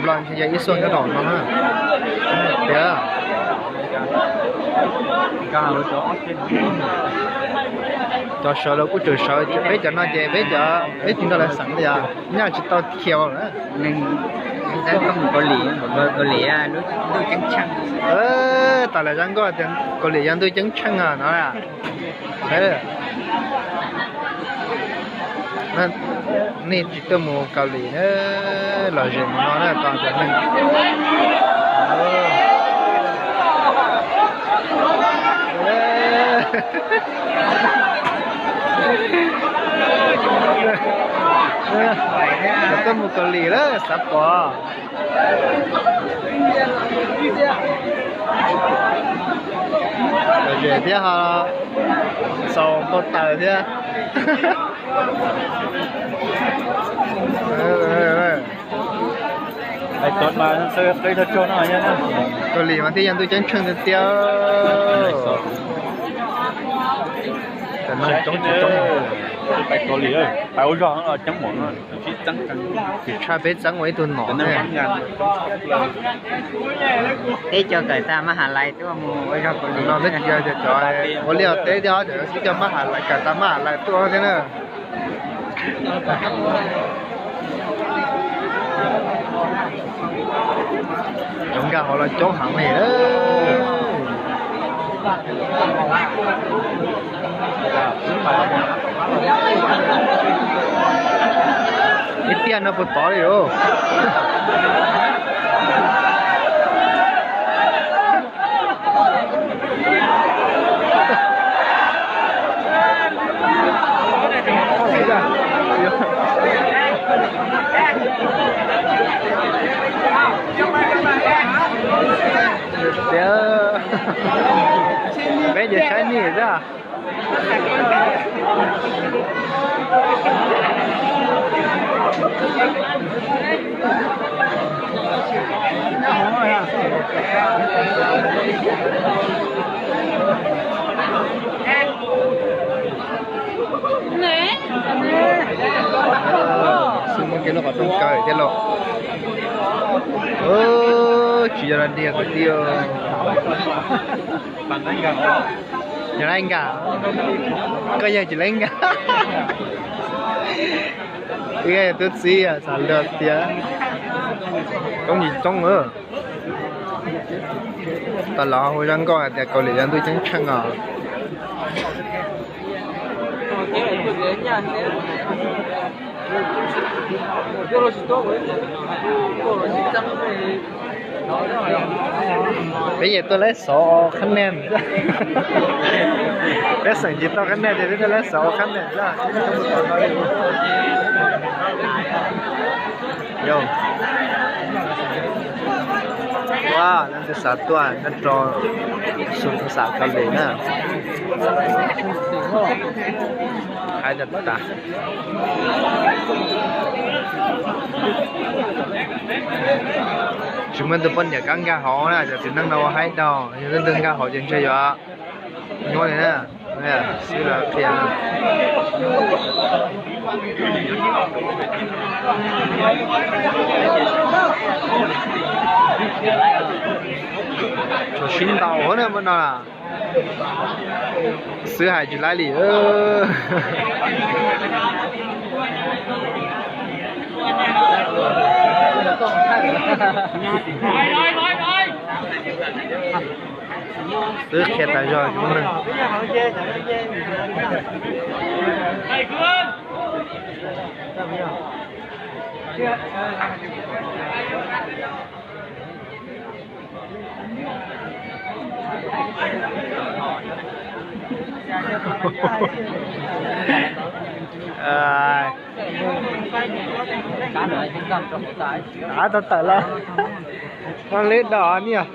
Los ntshe yog ib xuaj nyob rau no na. Tias cov sawv los kuj tseem sawv, peb cov no ces peb cov peb tsis nrog lawv xeem li os, nyaj tsis tau khiav lawm. Neeg Kaus Lim, Kaus Lim lub ntuj ceeb tsheej. Tas lawm zaj nkauj tias Kaus Lim yog ntuj ceeb tsheej no na. Nej tsis tuaj mus Kaus Lim na, los zem mus no na tos cov neeg. Cov tuaj mus Kaus Lim lawm xav pom. Los zem thiab ho xaus npau taws thiab. Kaus Lim mas thiaj yog ntuj ceeb tsheej tiag tiag. Pais ua zog ceeb mus, tsis tshaj peb txeeb ua ib tug nom. Peb cov kawm tag mab has lais tuaj mus ua zog Kaus Lim no, cov ua liaj teb thiab cov sib coj mab has lais, kawm tag mab has lais tuaj thiab na. Cov nkag hauv los coob heev li. Ib tiaj no puas tod li os. Tias peb ces saib nej xwb. Xwb muaj kiag lub qhov rooj kaw thiab lauj. Tsis yog las dias kwv tij. Yog lab nkag, koj yog tsis lab nkag. Wb yog tub txib xav luag tias coob tsis coob. Tas los hu zaj nkauj hais tias Kaus Lim yog ntuj ceeb tsheej os. Peb yeej tuaj laib xov qhab naj. Peb xeem tsis tau qhab naj ces peb tuaj laib xov qhab naj. Ua, leej twg xav tuaj nyob rau Xus Xas Kaus Lim na. Haib tag tas. Tsis muaj tus poj niam kam nkag hauv na, cov txiv neej no ua haib dhau, yog leej twg nkag hauv ces ntshe yuav nyuaj li na. Xwb los qhia. Tshuav sib ntaus na, muab no xwb hais tsis laib li. Twb qhia tas zog tsis muaj neeg. Av tau tawm los, poj lib dos niag.